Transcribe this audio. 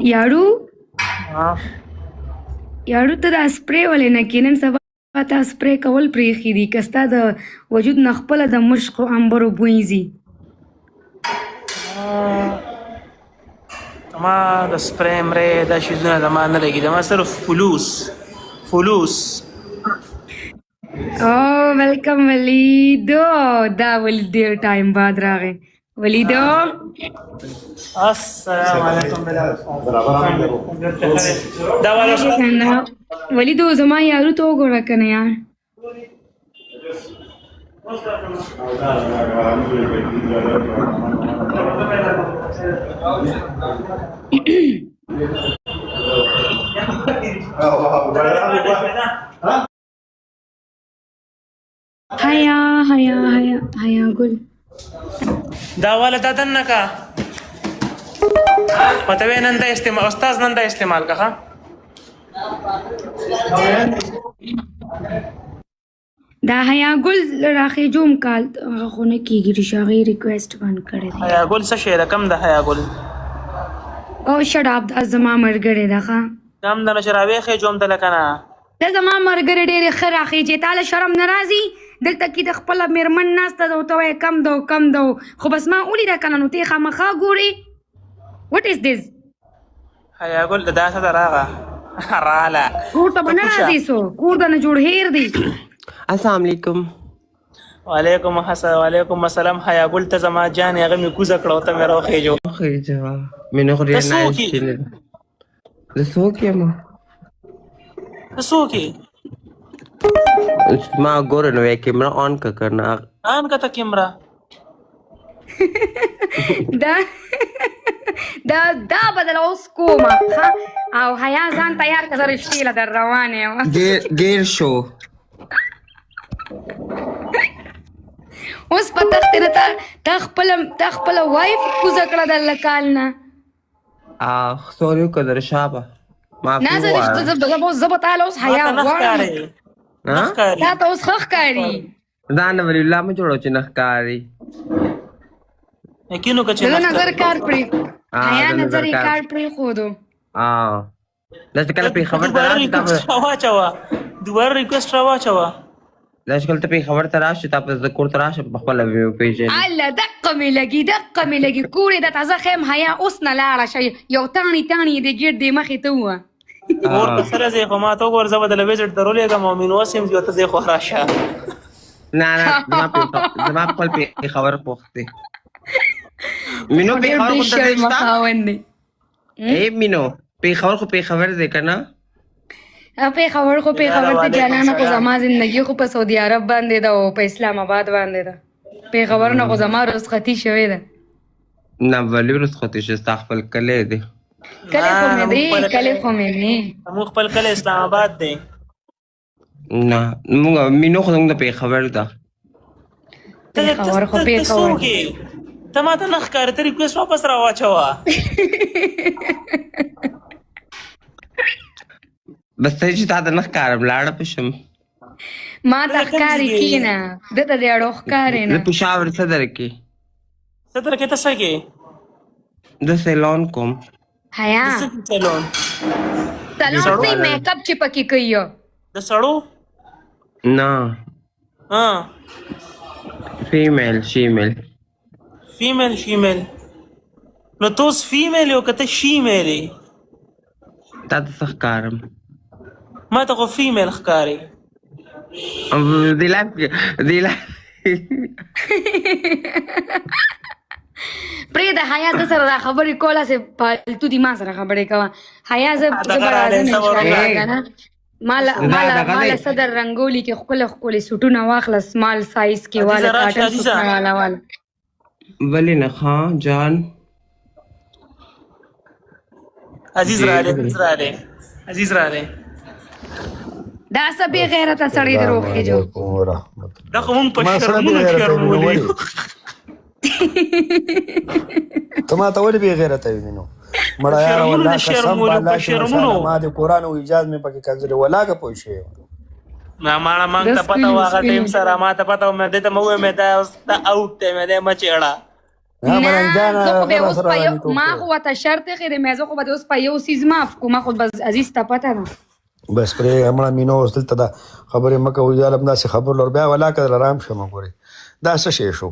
یارو ها. یارو، ته دا سپری ولې نه کې؟ نن سبا تا سپری کول پرېښي دي، که ستا د وجود نه خپله د مشک او عنبرو بوی ځي. ما د سپری مری دا شیزونه د ما نه لګي، د ما صرف فلوس فلوس. او ویلکم ولید. دا ولید ډیر ټایم بعد راغی ولید. السلام علیکم بلال. دا والا. کنه ولید، زما یارو ته وګوره کنه یار. حیا حیا حیا حیا ګل. دا والا دا دنه کا پته وې، نن دا استعمال استاد، نن دا استعمال کا. دا حیا ګل راخې جوم کال هغه خو نه کیږي چې هغې ریکویسټ بند کړی دی. حیا ګل څه شی رقم د حیا ګل؟ او شټ اپ، دا زما ملګری ده ښه. کم د نشراوي خې جوم د لکنه. دا زما ملګری ډېرې ښه راخې چې تاله شرم نه راځي، دلته کې د خپله میرمن ناسته ده او ته وایې کم ده او کم ده، خو بس ما ولیده که نه نو ته یې خامخا ګورې. وټ از دیس؟ حیا ګل دا څه راغه رااله. کور ته به نه راځې، سو کور د نه جوړ هیر دی. السلام علیکم. وعلیکم السلام، وعلیکم السلام. حیا ګل، ته زما جان، هغه مې کوزه کړه او ته مې راوخېجو. خېجو مینه خو ډېر ته څوک نایس یې؟ چې زه څوک یم؟ ته څوک یې؟ ما ګوره نو کیمره آن که کنه. آن کته کیمره. دا دا دا بدل اوس کومه ښه او حیا ځان تیار که، زه رشتې له در روانه یم. ګیر ګیر شو. اوس په تخت نه تا خپل وایف کوزه کړه د لکال نه. سوري که در شابه معافي نه، زه غواړم. زه به تاله اوس حیا ماته نه غواړم. ښکاري، نه ها؟ ښکاري. تا ته اوس ښه ښکاري. ځان ولی الله مه جوړو چې نه ښکاري. یقینو که چې د نه نظر ښکاري. کار پرې حیا د نظر نظر یې کار. کار پرې خودو. دا چې کله پېښور ته دوباره راشي تا ریکوست راواچوه، دوباره ریکوست راواچوه. دا چې کله ته پېښور ته راشي، تا په زه کور ته راشه، په خپله به وپېژنې. الله، دقه مې لګي، دقه مې لګي. کورې د تازه خیم حیا اوس نه لاړه شي، یو تاڼي تاڼي د ګېټ دې مخې ته وه. کور ته سره ځې، خو ما ته وګوره، زه به د ویزټ درولېږم او مینو سیم ته ځې، خو راشه. نه نه، زما خپل پېښور خوښ دی. مینو ډېر پېښور بې خو ته شرمه شته. خاوند دی. ای مینو، پېښور خو پېښور دی که نه؟ پېښور خو پېښور ته وعلیکم جانانه، خو سلام. زما زندگی خو په سعودي عرب باندې ده او په اسلام آباد باندې ده. پېښور نه خو زما رخصتي شوې ده. نه، ولې رخصتي شې؟ ستا خپل کلی دی. کلی خو مې نه، دی، موږ خپل کلی خو مې دی. موږ خپل کلی اسلام آباد دی. نه، موږ مینو خو زموږ د پېښور ده. پېښور خو ته پېښور. څوک یې؟ ته ما ته نه ښکارې، ته ریکوست واپس راواچوه. بس ته چې تا ته نه ښکارم، لاړه په شم. ما ته ته کوم ښکاري. ځای کې؟ کینه، دته دې اړو ښکاري. زه نه. پېښور صدر کې. صدر کې ته څه کې؟ زه سیلون کوم. حیا. د څه سیلون؟ سلام. سړو؟ سي میک اپ چې پکې کوي. د سړو؟ نه. ها. فیمیل شیمیل. فیمیل شیمیل، نو ته اوس فیمیل یو که ته شیمیل یې؟ تا ته څه ښکارم؟ ما ته خو فیمیل ښکاري. دی لایف کې دی لایف. پرې د حیا د سره دا خبرې کوله سه پالتو دي، ما سره خبرې کوه حیا. زه دغه زه به راغلی، راځم. صبر ان شاء الله. وکړه. کنه مالا دا مالا دغه مالا دی. صدر رنگولی کې خپل خپل سوټونه واخله، سمال سایز کې عزیزه والا راشه، کاټن عزیزه. سوټونه والا والا. ولې نه ښه جان. عزیز راغلی، عزیز راغلی، عزیز راغلی. دا څه بې غیرته سړی دروغ خېجو. علیکم ورحمت الله. دا خو مونږ په ما سره شرمونو بې غیرته شرمولي. ولې ته ما ته ولې بې غیرته وې مینو مړه یاره؟ شرمونو والله نه قسم شرمولو، بالله په چې شرمونو. مشاله ما د قرآن او اجاز مې پکې کنځلې ولاګه پوه شوی. نه ماړه، مانګ ته د پته سپینو و هغه ټیم سپینو. سره ما ته پته و. مې دې ته مې وویل، مې دا اوس دا اوټ دی، مې دې مه چېړه. نه نه ملنګ جان زه خو به هغه اوس سره په یو حرامي توب ما کړی. خو ورته شرط ایښی دی، مې زه خو به دې اوس په یو څیز معاف کوم، خو بس عزیز ته پته ده. بس پرې همړه مینو اوس دلته دا خبرې مه کوئ، ظالم داسې خبر لور بیا ولاکه در آرام شم. ګورې دا څه شی شو؟